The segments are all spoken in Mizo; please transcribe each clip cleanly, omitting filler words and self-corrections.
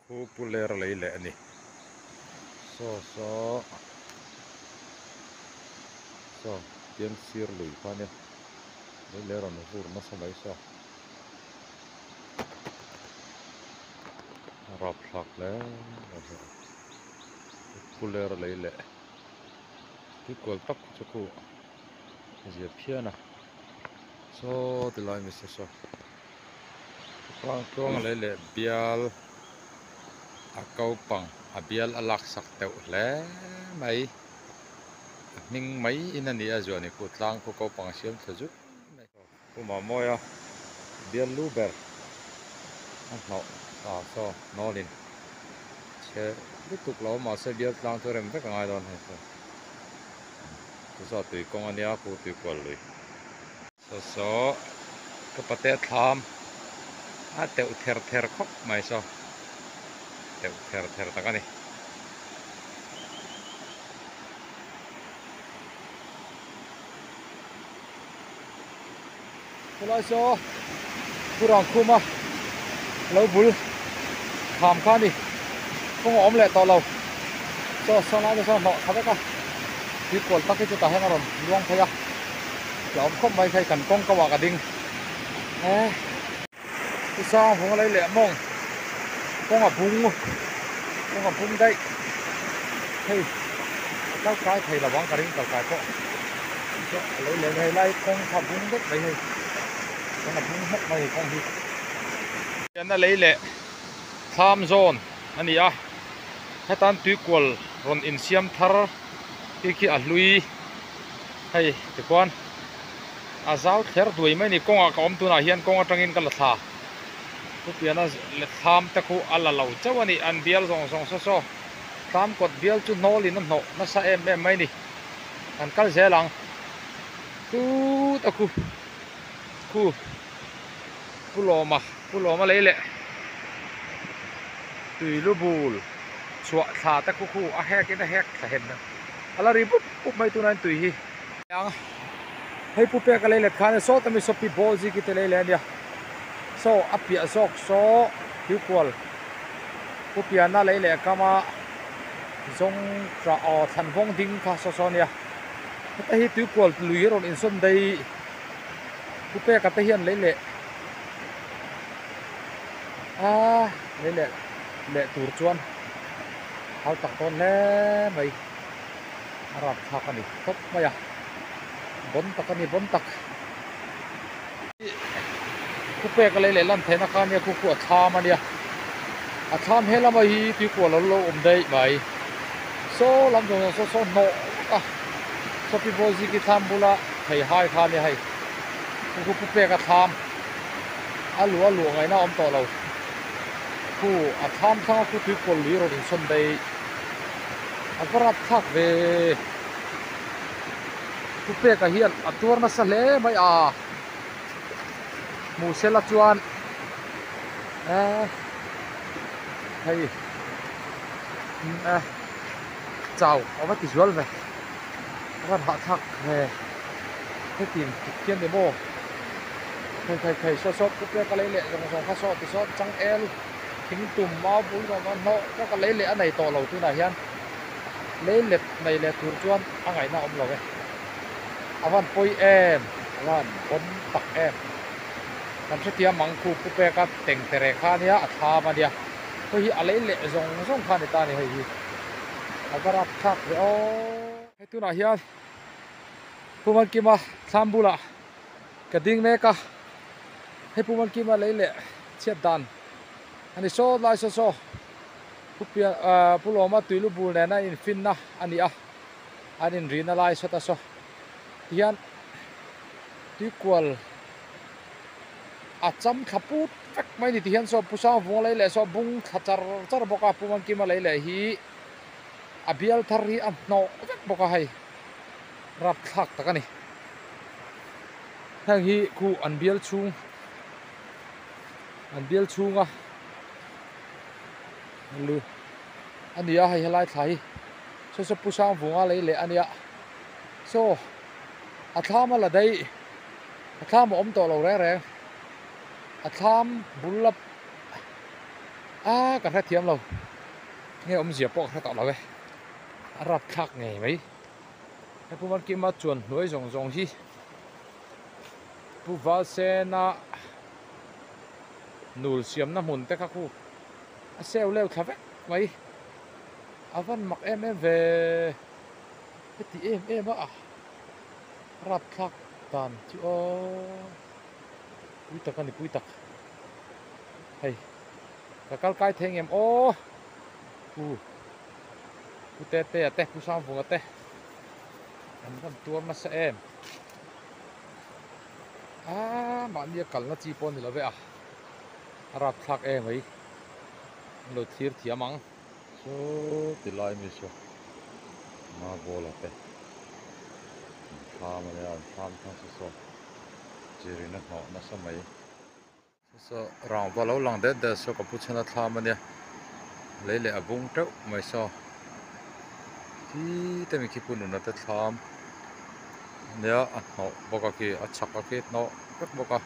Khu pu ler lei leh a ni. Saw saw saw tiang sir lui kha ania lei leh rawn vur nasa mai saw a rap thlak hle mai saw pu ler lei leh tuikual tak chu khu a zia phian a saw ti lai mi se saw. Tluang lei leh bial a ko pang a bial a lak sak deuh hle mai a hming mai in a ni a zuah ni khu tlang khu ko pang a siam thla zut mai pu Mamawia bial lu ber a hnawh ta saw nawlin chhe lutuk lo mahse bial tlang chu rem vek a ngai dawn hei saw chu saw tui kawng a nia khu tui kual lui. Saw saw ka pate thlam a teuh ther ther khawp mai saw teuh ther ther tak a ni. Khawlai saw Purang khuma lo bul kham kha a ni kawng a awm leh tawh lo saw saw lai te saw hnawh tha vek a tui kual tak hi chu tah hian a rawn luang phei a. Tla awm khawp mai kha kan kawng ko ah ka ding e chu sang vung a lei leh mawng kawng a bung kawng a bung daih hei a kal kai thei lo ang ka ring kal kai pawh chu a lei leh hei lai kawng kha bung vek mai hei kawng a bung hmawk mai kawng hi a lei leh thlam zawn a ni a hetan tuikual rawn insiam thar khi khi a hlui. Hei tikhuan a zau thler duai mai a ni kawngah ka awm tunah hian kawng atangin ka la thla chu piana thlam te khu a la lo chauh a ni an bial zawng zawng saw saw thlam kawt bial chu hnawlin a hnawh nasa em em mai a ni kan kal zel ang chut a khu khu pu lawma pu lawma lei leh tui lu bul chhuah thla te khu khu a hek in a hek thla hem a la ri pup pup mai tunah hian tui hi ang hei pu pek a lei let khan saw tami saw pi ball ziki te lei leh ania saw a piah zawk saw thilkual pu piana lei leh kama zawng tah aw thlan vawng ding kha saw saw ania heta hi tuikual lui a rawn insawn daih pu peka te hian lei leh a lei leh leh tur chuan hau tak dawn hle mai. A rap thlak a ni khawp mai a, bawn tak a ni bawn tak. Khu pek a lei leh lan theihna kha ania khu khu a thlam a nia. A thlam he lama hi tuikual a lo awm daih mai. Saw lam zawng zawng saw saw hnawh vek a, saw pi bawl ziki thlam bula thei hai kha ania hei. Khu khu pu pek a thlam a luh a luh ngaihna a awm tawh lo. Khu a thlam thlanga khu tuikual lui rawn insawn daih. A va rap thlak ve pu peka hian a tuar nasa hle mai a hmuh sela chuan eh hei eh chau a va ti zual ve a van hahthlak ve hetiang tuk hian ni maw hei hei hei saw saw pu peka lei leh zawng zawng kha saw ti sawn changel. Thing tum mau bul zawng zawng hnawh vek a lei leh a nei tawh lo tunah hian lei let nei leh tur chuan a ngaihna a awm lo e. A van pawi em, a van bawm tak em. Kan hrethiam ang khu pu peka teng tere kha ania a thlam ania hei hi a lei leh zawng zawng kha a ni ta a ni hei hi. A va rap thlak ve aw. Hei tunah hian Pu Malkima thlam bulah ka ding mek a, hei Pu Malkima lei leh chhiat dan a ni saw lai saw saw Pu pian ah Pu Lawma tuilu bul nena infinna a ni a, an inrihna lai sawt a saw tihian tuikual a cham thla put vek mai a ni tihian saw Pu Sangvunga lei leh saw bung thla char char bawk a Pu Malkima lei leh hi a bial thar hi a hnawh vek bawk a hei rapthlak tak a ni. Heng hi khu an bial chhung an bial chhunga lu a ni a hei helai thla hi saw saw pu Sangvunga lei leh a nia saw a thlam a la daih a thlam a awm tawh lo reng reng a thlam bul a. A ka hrethiam lo nge awmzia pawh ka hre tawh lo e a rapthlak ngei mai he Pu Malkima chuan hnuai zawng zawng hi Pu Valsena nul siamna hmun te kha khu a seu leu thla vek mai a van mak em em ve heti em em a rapthlak dan chu aw pui tak a ni pui tak hei ka kal kai thei ngem aw pu pu te te a te pu Sangvunga te an rawn tuar nasa em aaa mahni a kalna chi pawh a ni lo ve a a rapthlak em mai an lo thlir thiam ang. Saw ti lai mi saw Mabawla te an thlam a nia an thlam kha saw saw chirin a hnawh nasa mai. Saw rangva lo lang det det saw ka pu chhana thlam a nia lei leh a bung teuh mai saw khi te mi khi pu nuna te thlam a nia a hnawh bawk a khi a chhak a khi hnawh vek bawk a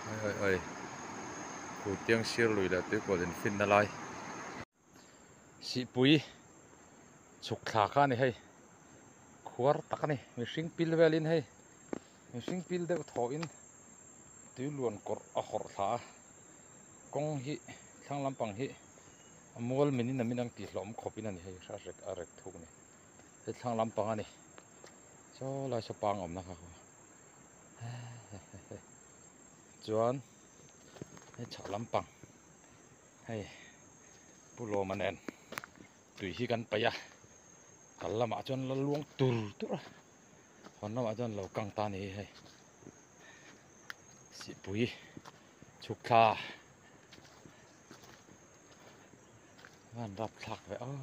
oi oi oi Kutiang sir lui leh tuikual infinna lai Sihpui chhuk thla kha a ni hei khuar tak a ni mihring pil velin hei mihring pil deuh thawhin tui luan kawrh a hawrh thla a kawng hi thlang lampang hi a mual min in a min ang tih hlawm khawp in a ni hei a rek a rek thuk a ni hei thlang lampang a ni saw lai saw pang awmna kha chuan hei chhak lampang hei Pu Lawma nen tui hi kan paih a kal lamah chuan la luang tur tur a hawn lamah chuan lo kang ta a ni hei sihpui chhuk thla van rapthlak ve aw.